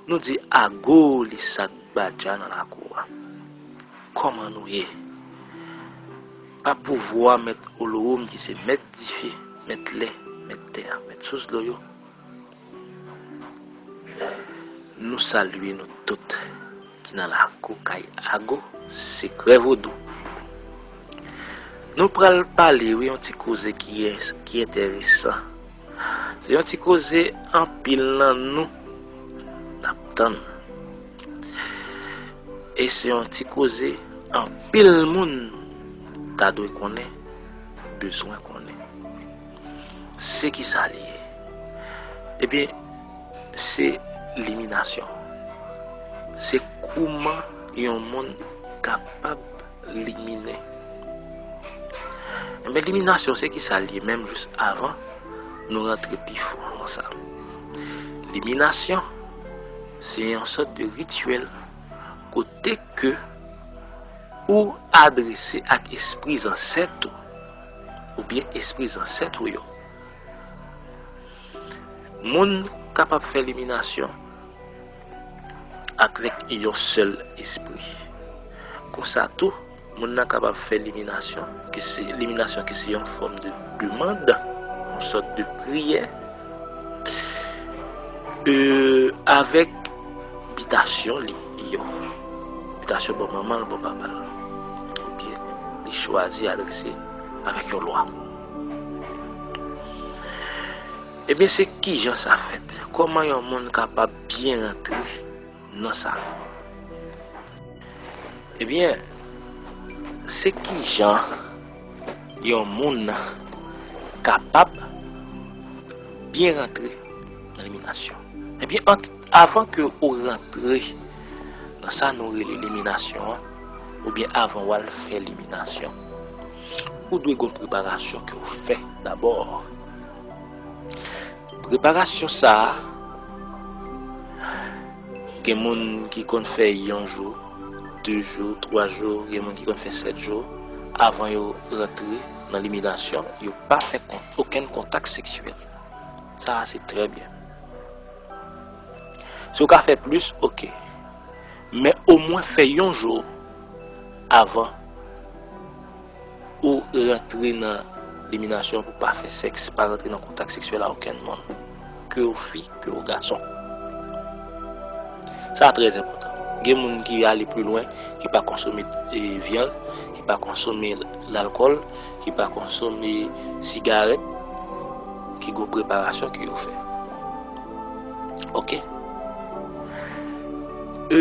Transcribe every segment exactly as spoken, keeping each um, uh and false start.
Nou di ago li sak badja nan lakou a. Kòman nou ye? Pa pouvwa mèt Olowoum ki se mèt dife, mèt lè, mèt tè a, mèt sous dlo yo. Nou salye nou tout ki nan lakou kay Ago, sekrè vodou. Nou pral pale, wi, yon ti koze ki, ki enteresan. Se yon ti koze anpil nan nou n ap tann. E se yon ti koze anpil moun ta dwe konnen, bezwen konnen. Se ki sa li ye? Ebyen, se liminasyon. Se kouman yon moun kapab limine. Ebyen, liminasyon, se ki sa li ye menm jis avan nou rantre pi fon nan sa? Liminasyon, se yon sòt de rityèl kote ke ou adrese ak espri zansèt ou, oubyen espri zansèt ou yo. Moun kapab fè liminasyon avèk yon sèl espri. Konsa tou, moun nan kapab fè liminasyon, ki se, liminasyon ki se yon fòm de demann, yon sòt de priyè, e, avèk bitasyon li yo. Bitasyon bò manman l, bò papa l. Ebyen, li chwazi adrese avèk yon lwa. Ebyen, se kijan sa fèt? Kòman yon moun kapab byen rantre nan sa? Ebyen, se kijan yon moun kapab byen rantre nan liminasyon? Ebyen, ant, avan ke ou rantre nan sa nou rele liminasyon an, oubyen avan w al fè liminasyon, ou dwe gen yon preparasyon ke w fè dabò. Preparasyon sa a, gen moun ki konn fè yon jou, de jou, twa jou, gen moun ki konn fè sèt jou avan yo rantre nan liminasyon, yo pa fè kon-, okenn kontak seksyèl. Sa a se trè byen. Si w ka fè plis, oke. Men omwen fè yon jou avan ou rantre nan liminasyon pou pa fè sèks, pa rantre nan kontak seksyèl a okenn moun, ke w fi, ke w gason. Sa trè enpòtan. Gen moun ki ale pi lwen, ki pa konsome, e, vyann, ki pa konsome lalkòl, ki pa konsome sigarèt, ki gon preparasyon ke yo fè. Oke? E,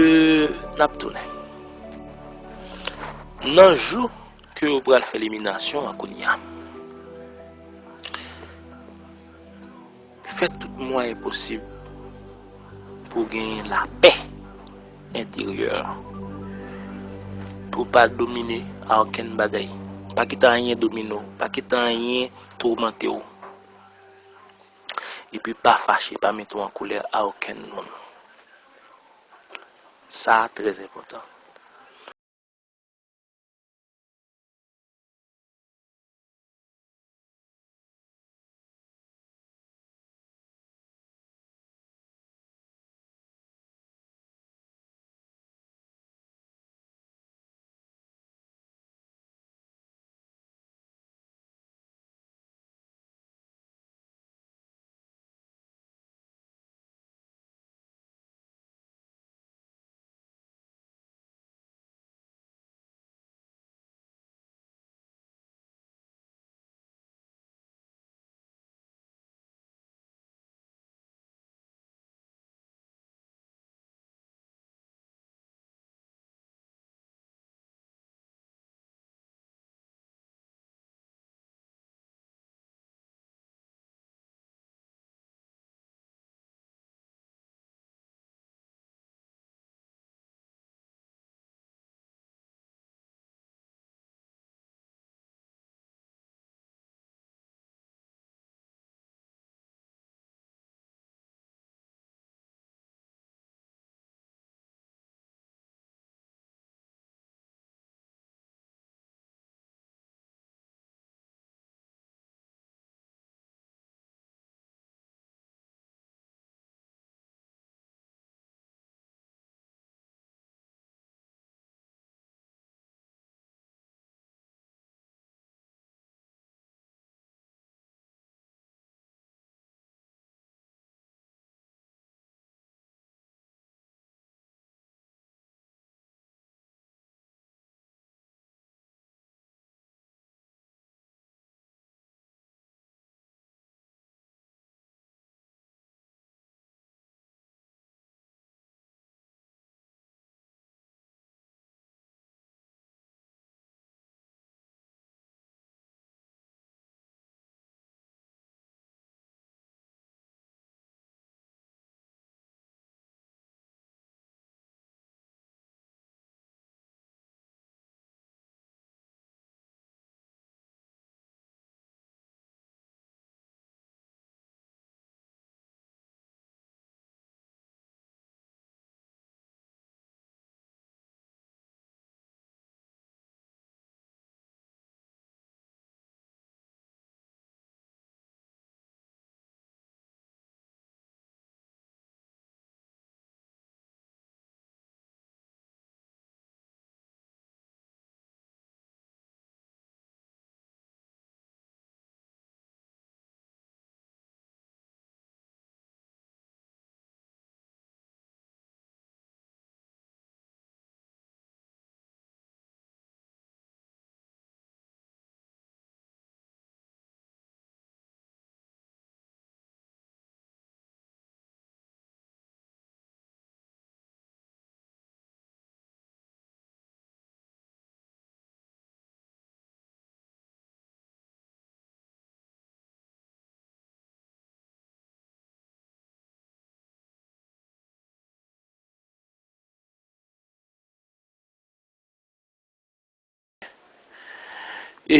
n ap tounen. Nan jou ke yo pral fè liminasyon an kounye a, fè tout mwayen posib pou w genyen lapè enteryè, pou w pa domine a okenn bagay. Pa kite anyen domine w, pa kite anyen toumante w. Epi pa fache, pa mete w an kolè a okenn moun. Sa a trè enpòtan. E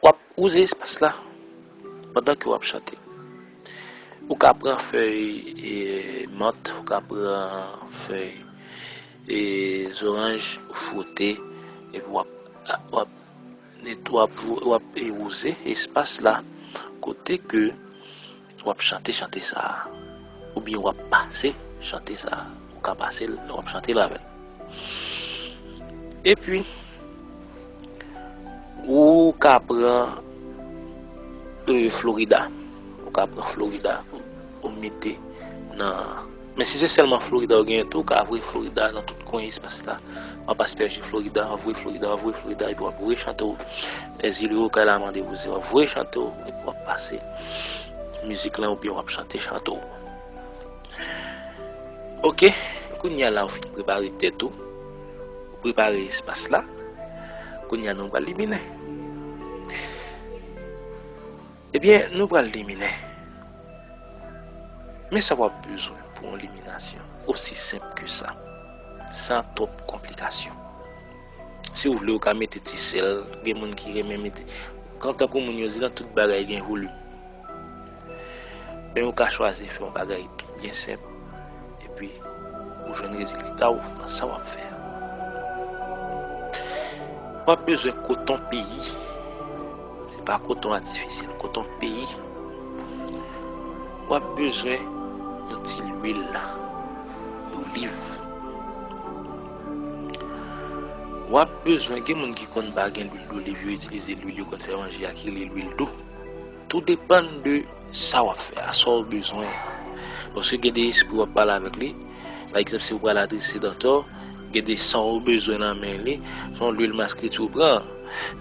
w ap wouze espas la pandan ke w ap chante. Ou ka pran fèy, e, mant, ou ka pran fèy, e, zoranj, ou fwote, epi w ap, w ap, w ap, w ap, e, wouze espas la kote ke w ap chante chante sa a, oubyen w ap pase chante sa a. Ou ka pase l, w ap chante l avè l. Epi, ou ka pran, e, Florida. Ou ka pran Florida, ou, ou mete nan, men si se sèlman Florida ou genyen tou, ou ka voye Florida nan tout kwen espas la. W ap asperje Florida, w ap voye Florida, w ap voye Florida, epi w ap voye chante w. Lèzile yo kay la mande pou se, w ap voye chante w, epi w ap pase mizik lan, oubyen w ap chante chante w. Oke, kounye a la ou fin prepare tèt ou, ou prepare espas la, kounye a nou pral liminen. Ebyen, nou pral liminen. Men sa w ap bezwen pou yon liminasyon, osi senp ke sa, san twòp konplikasyon. Si w vle, ou ka mete ti sèl, gen moun ki renmen mete, kan tankou moun yo di nan tout bagay gen volim. Men ou ka chwazi fè yon bagay ki byen senp, epi ou jwenn rezilta w nan sa w ap fè a. W ap bezwen koton peyi. Se pa koton atifisyèl, koton peyi. W ap bezwen yon ti lwil doliv. W ap bezwen, gen moun ki konn pa gen lwil doliv, yo itilize lwil yo konn fè manje a ki rele lwil dou. Tou depann de sa w ap fè a, sa w bezwen an. Paske gen de espri w ap pale avèk li. Pa egzanp, si w pral adrese dòktè, gen de sa w bezwen nan men li. Se yon lwil maskriti w pran.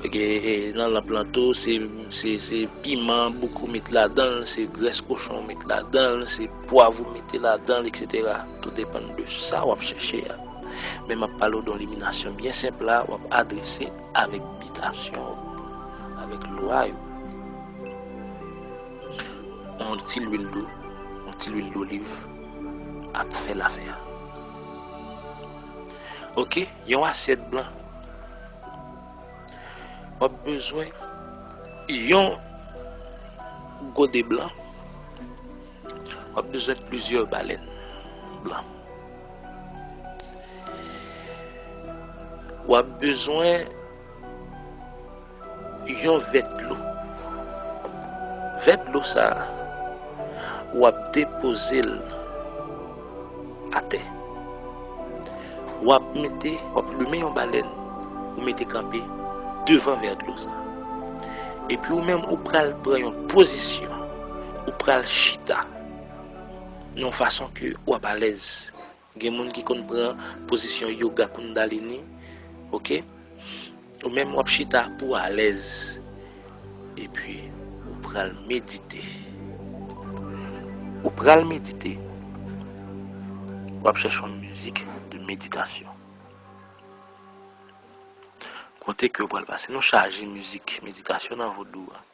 Paske, e, nan lanp lan tou, se, se, se piman bouk ou met ladan l, se grès kochon ou met ladan l, se pwav ou mete ladan l, etsetera. Tou depann de sa w ap chèche a. Men m ap pale w de yon liminasyon byen senp la, w ap adrese avèk bitasyon w, avèk lwa yo. Yon ti lwil dou, yon ti lwil doliv ap fè lafè a. Oke, yon asyèt blan. W ap bezwen yon gode blan. W ap bezwen plizyè balèn blan. W ap bezwen yon vè dlo. Vè dlo sa a, w ap depoze l atè. W ap mete, w ap limen yon balèn, ou mete kanpe devan vè dlo sa a. Epi ou menm, ou pral pran yon pozisyon, ou pral chita nan yon fason ke w ap alèz. Gen moun ki konn pran pozisyon yoga kundalini, oke? Ou menm w ap chita pou w alèz. Epi, ou pral medite. Ou pral medite. W ap chèche yon mizik de meditasyon. Kote ke w pral pase. Nou chaje mizik meditasyon nan vodou a.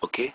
Oke?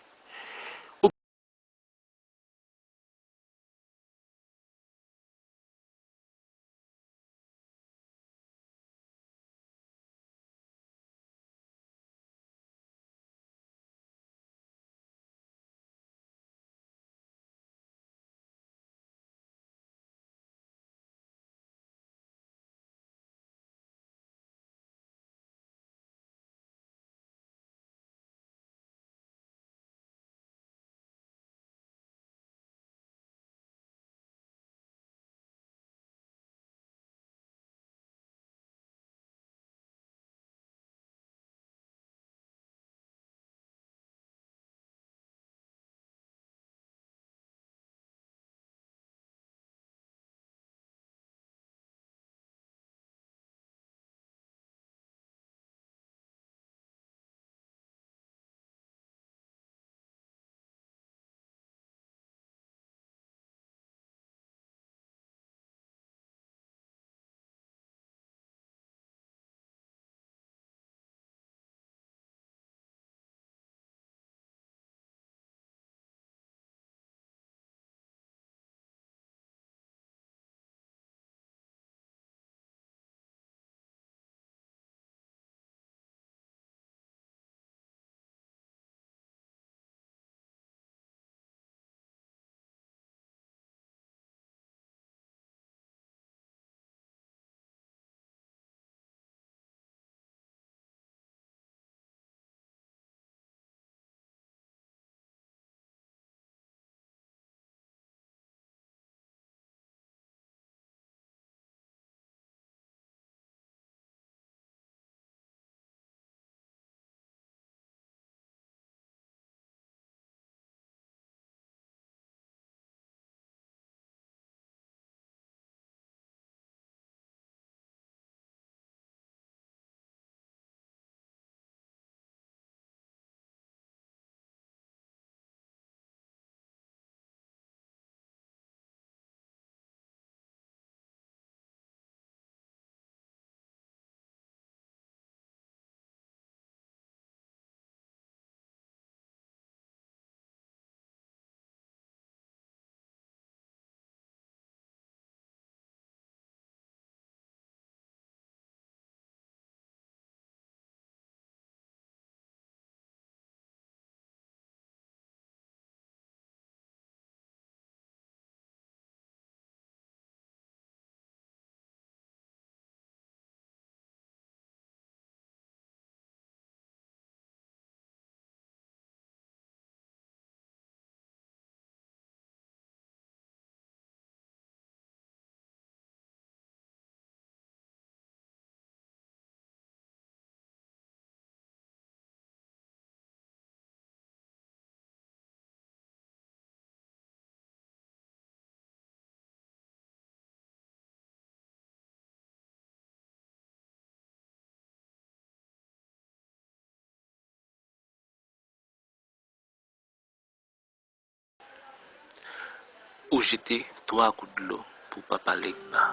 Ou jete twa gout dlo pou papa Legba.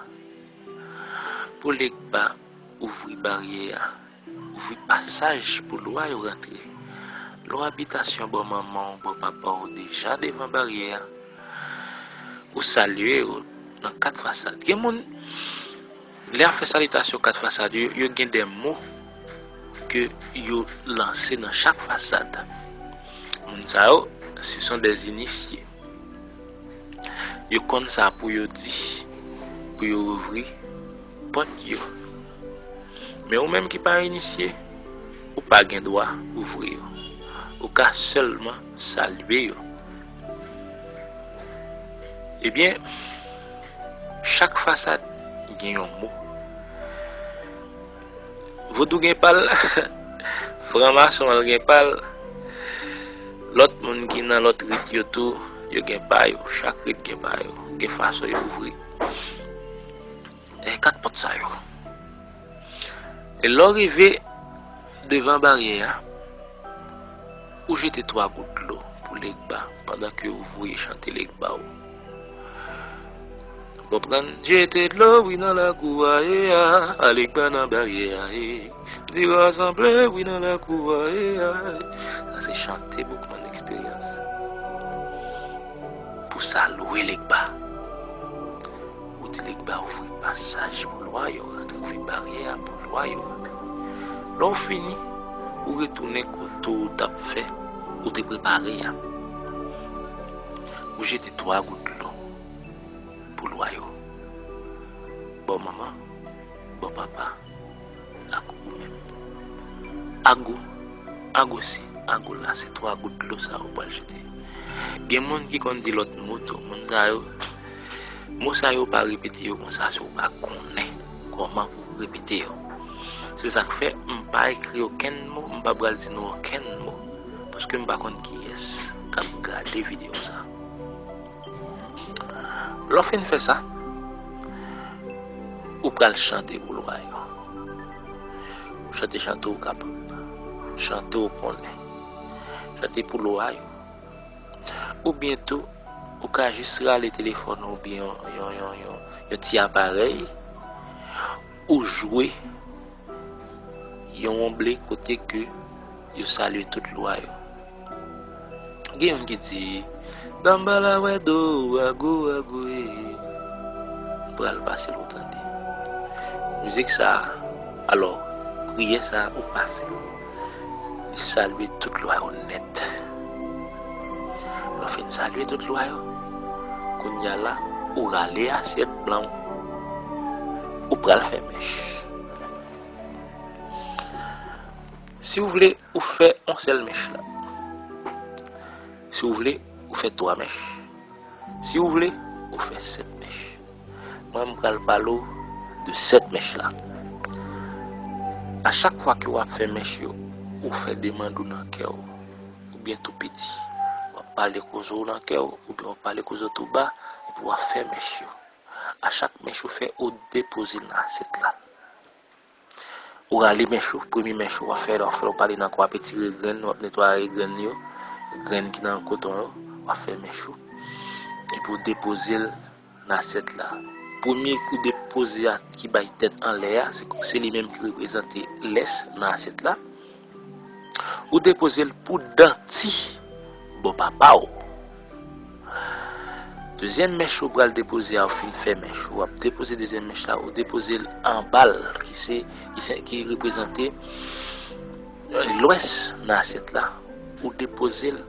Pou Legba ouvri baryè a, ouvri pasaj pou lwa yo rantre. Lwa bitasyon bò manman w, bò papa w deja devan baryè a. Ou salye yo nan kat fasad. Gen moun, lè y ap fè salitasyon kat fasad yo, yo gen de mo ke yo lanse nan chak fasad. Moun sa yo, ce sont des initiés. Yo konn sa pou yo di, pou yo ouvri pòt yo. Men ou menm ki pa inisye, ou pa gen dwa ouvri yo. Ou ka sèlman salye yo. Ebyen, chak fasad gen yon mo. Vodou gen pa l, franmason an gen pa l, lòt moun ki nan lòt rit yo tou, yo gen pa yo, chak rit gen pa yo, gen fason yo ouvri. E kat pòt sa yo. E lè w rive devan baryè a, ou jete twa gout dlo pou Legba pandan ke ou voye chante Legba w. Ou konprann? Jete dlo wi nan lakou a, e a, a Legba nan baryè a, e. Di rasanble wi nan lakou a, e a. Sa se chante Boukman Eksperyans. Pou salwe Legba. Ou di Legba ouvri pasaj pou lwa yo rantre, ouvri baryè a pou lwa yo rantre. Lè w fini, ou retounen kote w t ap fè, ou te prepare a. Ou jete twa gout dlo pou lwa yo. Bò manman, bò papa, ak ou menm. Ak ou, ak osi, ak ou la, se twa gout dlo sa yo pral jete. Gen moun ki konn di lòt mo tou, moun sa yo, mo sa yo pa repete yo konsa si w pa konnen kòman pou w repete yo. Se sa k fè m pa ekri okenn mo, m pa pral di nou okenn mo, paske m pa konn kiyès k ap gade videyo sa. Lè w fin fè sa, ou pral chante pou lwa yo. Chante chante w kapab, chante w konnen. Chante pou lwa yo. Oubyen tou, ou ka jis rale telefòn ou oubyen yon, yon, yon, yon, yon ti aparèy, ou jwe yon wonble kote ke yo salye tout lwa yo. Gen youn ki di, Danmbala wè do, ago, ago, e. M pral pase l pou w tande. Mizik sa a, alò, priyè sa a, ou pase l. Li salye tout lwa yo nèt. Lè w fin salye tout lwa yo, kounye a la, ou rale asyèt blan w. Ou pral fè mèch. Si w vle, ou fè yon sèl mèch la. Si w vle, ou fè twa mèch. Si w vle, ou fè sèt mèch. Mwen, m pral pale w de sèt mèch la. A chak fwa ke w ap fè mèch yo, ou fè demann ou nan kè w, oubyen tou piti. W ap pale koze w nan kè w, oubyen w ap pale koze w tou ba, epi w ap fè mèch yo. A chak mèch ou fè, ou depoze l nan asyèt la. Ou rale mèch ou, premye mèch ou, w ap fè, w ap fè, w ap pale nan kò, w ap etire grenn, w ap netwaye grenn yo, grenn ki nan koton yo, w ap fè mèch ou. Epi w depoze l nan asyèt la. Premye ou depoze a ki bay tèt anlè a, se, se li menm ki reprezante lès nan asyèt la. Ou depoze l pou danti bò papa w. Dezyèm mèch ou pral depoze a, ou fin fè mèch ou, w ap depoze dezyèm mèch la, ou depoze l anba l, ki se, ki se, ki reprezante, euh, lwès nan asyèt la. Ou depoze l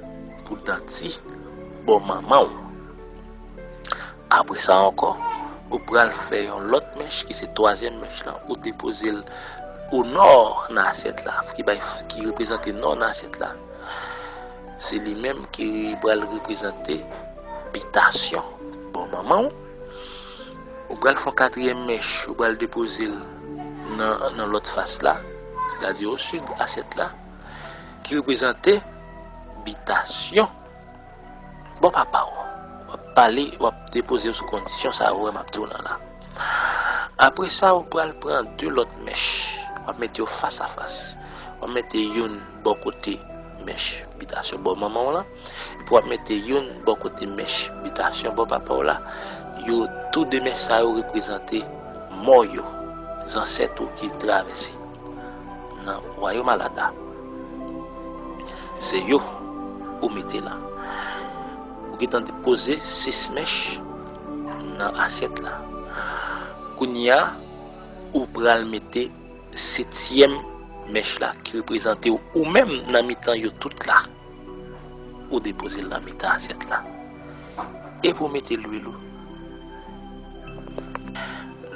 pou danti bò manman w. Apre sa ankò, ou pral fè yon lòt mèch ki se twazyèm mèch lan, ou depoze l o nò nan asyèt la, ki bay, ki reprezante nò nan asyèt la. Se li menm ki pral reprezante bitasyon bò manman w. Ou pral fè yon katriyèm mèch, ou pral depoze l nan, nan lòt fas la, sètadi o sid asyèt la, ki reprezante bitasyon bò papa w. W ap pale, w ap depoze w sou kondisyon sa yo m ap di w lan la. Apre sa, ou pral pran de lòt mèch. W ap mete yo fas a fas. W ap mete youn bò kote mèch bitasyon bò manman w lan, epi w ap mete youn bò kote mèch bitasyon bò papa w la. Yo, tou de mèch sa yo reprezante mò yo, zansèt ou ki travèse nan wayòm Alada. Se yo ou mete la. Ou gentan depoze sis mèch nan asyèt la. Kounye a, ou pral mete setyèm mèch la ki reprezante w, ou menm nan mitan yo tout la. Ou depoze l nan mitan asyèt la. Epi w mete lwil ou.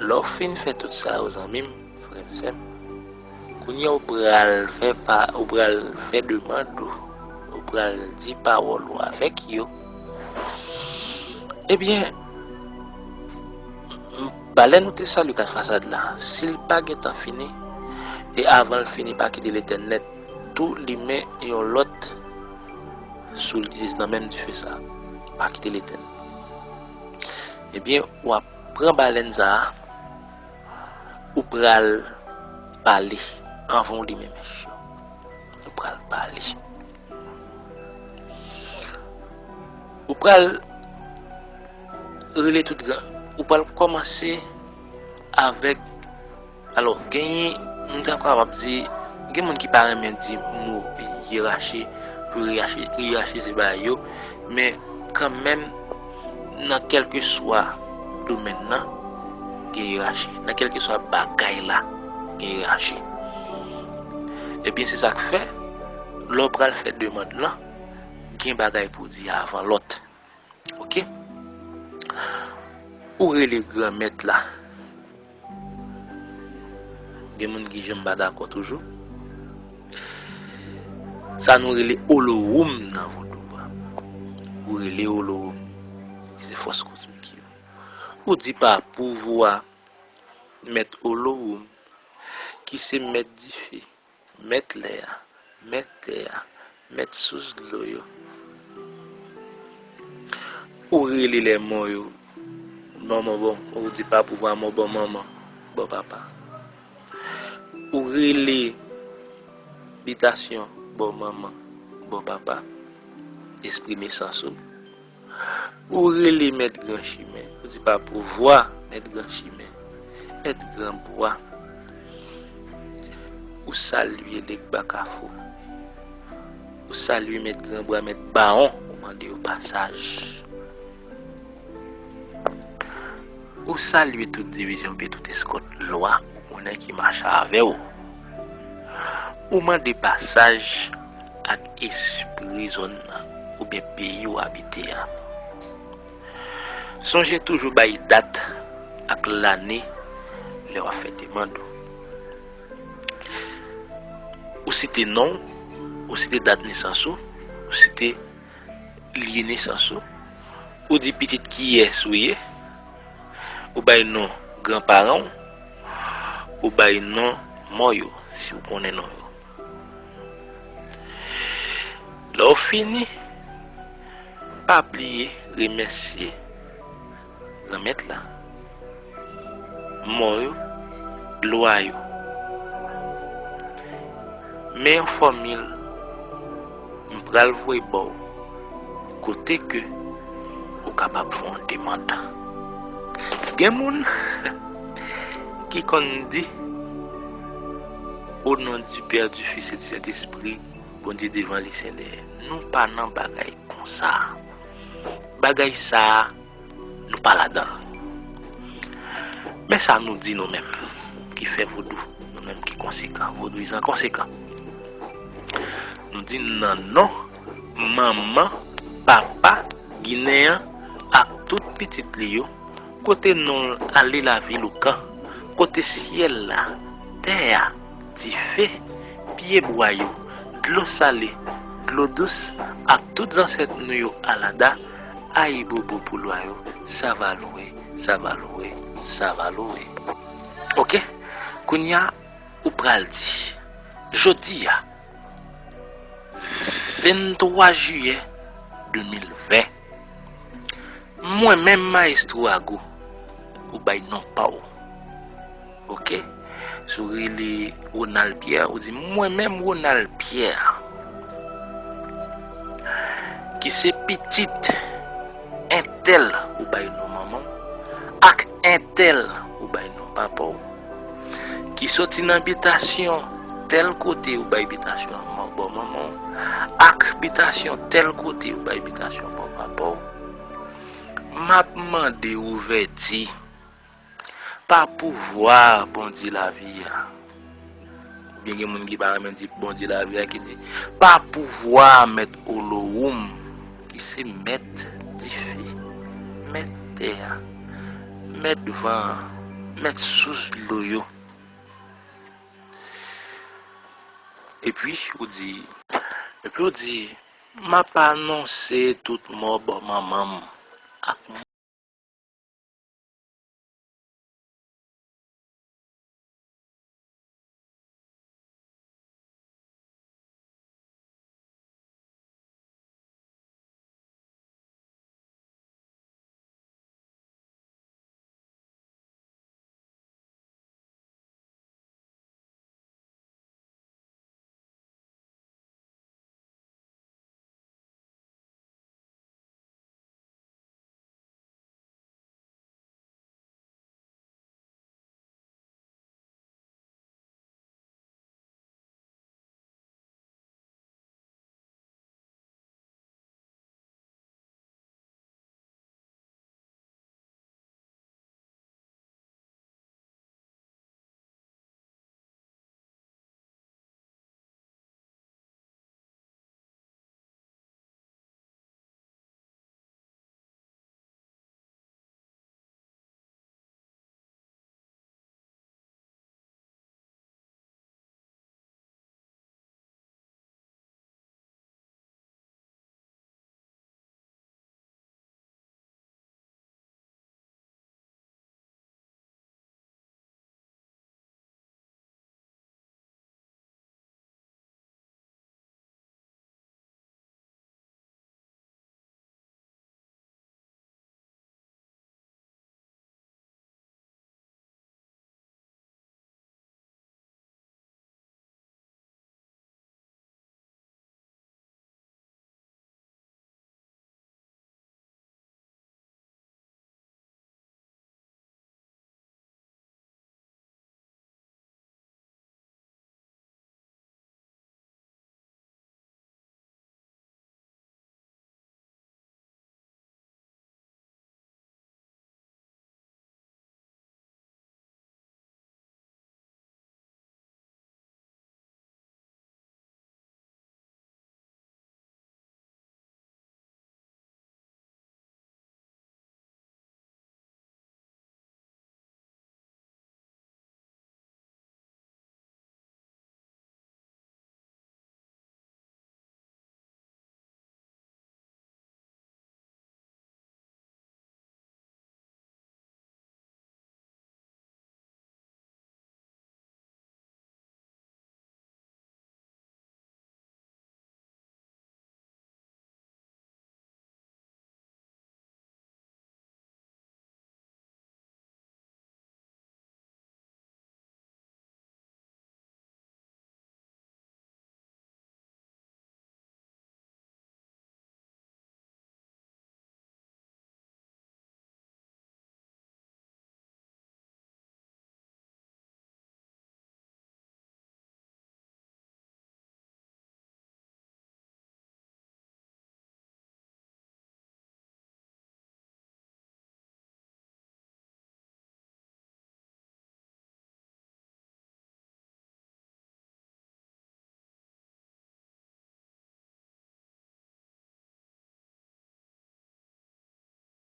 Lè w fin fè tout sa yo, zanmi m, frè m, sè m, kounye a ou pral fè pa, ou pral fè demann ou. Ou pral di pawòl ou avèk yo. Ebyen, m, balèn ou te salye kat fasad la, si l pa gentan fini, e avan l fini, pa kite l etèn nèt. Tou limen yon lòt sou li nan menm dife sa. Pa kite l etèn. Ebyen, w ap pran balèn sa a, ou pral pale anvan w limen mèch yo. Ou pral pale. Ou pral rele tout gran. Ou pral kòmanse avèk, alò, genyen, moun ta kapab di, gen moun ki pa renmen di mo yerachi pou yerachi, yerachize bagay yo, men kanmenm, nan kèlkeswa domèn nan, gen yerachi. Nan kèlkeswa bagay la, gen yerachi. Ebyen, se sa k fè, lè w pral fè demann lan, gen bagay pou w di avan lòt. Oke? Ou rele granmèt la. Gen moun ki janm pa dakò toujou. Sa nou rele Olowoum nan vodou a. Ou rele Olowoum. Se fòs kosmik yo. Ou di pa pouvwa mèt Olowoum, ki se mèt dife, mèt lè a, mèt tè a, mèt sous dlo yo. Ou rele lè mò yo, manman bon, ou di pa pouvwa mò bon manman, bon papa. Ou rele bitasyon bon manman, bon papa, espri nesans ou. Ou rele mèt gran chimen, ou di pa pouvwa mèt gran chimen, mèt gran bwa. Ou salye Legba Kafou. Ou salye mèt gran bwa, mèt bawon, ou mande yo pasaj. Ou salye tout divizyon, pi tout eskòt lwa, ou konnen ki mache avè w. Ou mande pasaj ak espri zòn nan, oubyen peyi w abite a. Sonje toujou bay dat ak lane lè w ap fè demann ou. Ou site non w, ou site dat nesans ou, ou site lye nesans ou, ou di pitit kiyès ou ye, ou bay non granparan w, ou bay non mò yo, si w konnen non yo. Lè w fini, pa bliye remèsye Granmèt la, mò yo, lwa yo. Men yon fòmil m pral voye ba w, kote ke ou kapab fè yon demann. Gen moun ki konn di, au nom du Père, du Fils et du Saint-Esprit, Bondye devan li, Senyè, nou pa nan bagay konsa. Bagay sa a, nou pa ladan l. Men sa nou di nou menm, ki fè vodou, nou menm ki konsekan, vodouyizan konsekan. Nou di nan non manman, papa, Ginen an ak tout pitit li yo, kote non l ale lavil Okan, kote syèl la, tè a, dife, pyebwa yo, dlo sale, dlo dous, ak tout zansèt nou yo Alada, ayibobo pou lwa yo, sa va lwe, sa va lwe, sa va lwe. Oke? Kounye a, ou pral di, jodi a, venntwa jiyè de mil ven, mwen menm Maestro Ago, ou bay non pa w. Oke? Si w rele Ronald Pierre, ou di, mwen menm Ronald Pierre, ki se pitit entèl ou bay non manman w, ak entèl ou bay non papa w, ki soti nan bitasyon tèl kote ou bay bitasyon bò manman w, ak bitasyon tèl kote ou bay bitasyon bò papa w, m ap mande ouvèti pa pouvwa Bondye lavi a. Oubyen gen moun ki pa renmen di Bondye lavi a, ki di, pa pouvwa Mèt Olowum, ki se Mèt dife, Mèt tè a, Mèt van an, Mèt sous dlo yo. Epi ou di, epi ou di, m ap anonse tout mò bò manman m ak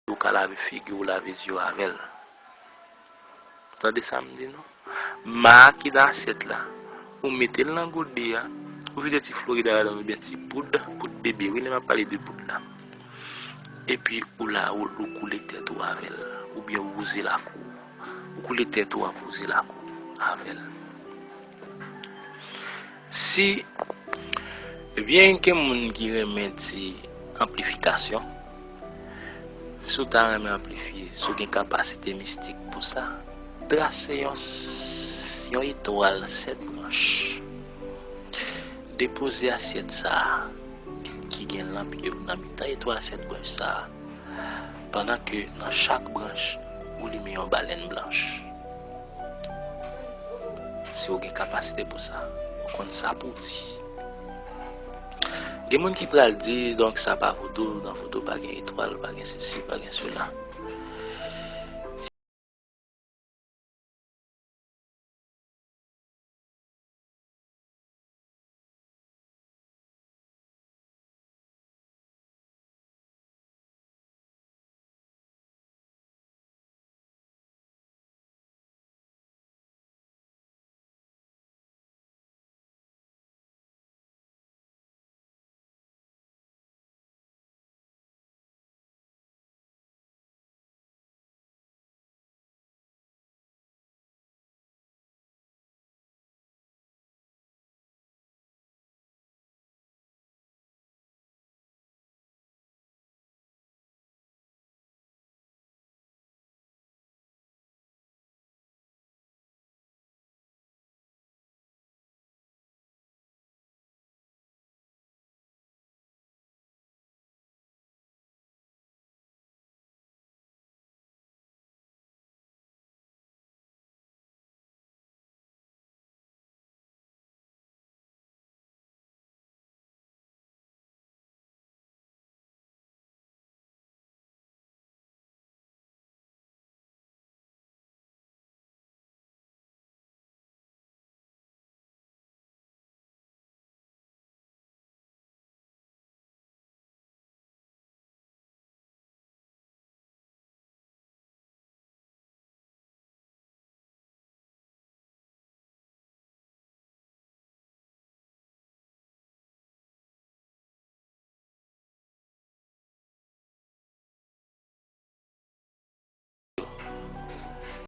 Ou ka lave figi w, lave zye w avè l. Tande sa m di nou? Ma a ki nan asyèt la, ou mete l nan gode a, ou vide ti Florida ladan l oubyen ti poud, poud bebe, wi, lè m ap pale de poud la. Epi ou la, ou, ou koule tèt ou avè l, oubyen ou wouze lakou. Ou koule tèt ou, ap wouze lakou avè l. Si, ebyen, gen moun ki renmen di anplifikasyon. Si w ta renmen anplifye, si w gen kapasite mistik pou sa, trase yon s-, yon etwal sèt branch. Depoze asyèt sa a ki gen lanp yo nan mitan etwal sèt branch sa a, pandan ke nan chak branch, ou limen yon balèn blanch. Si w gen kapasite pou sa, ou konn sa pou w di. Gen moun ki pral di, donk, sa pa vodou, nan vodou pa gen etwal, pa gen sesi, pa gen sela.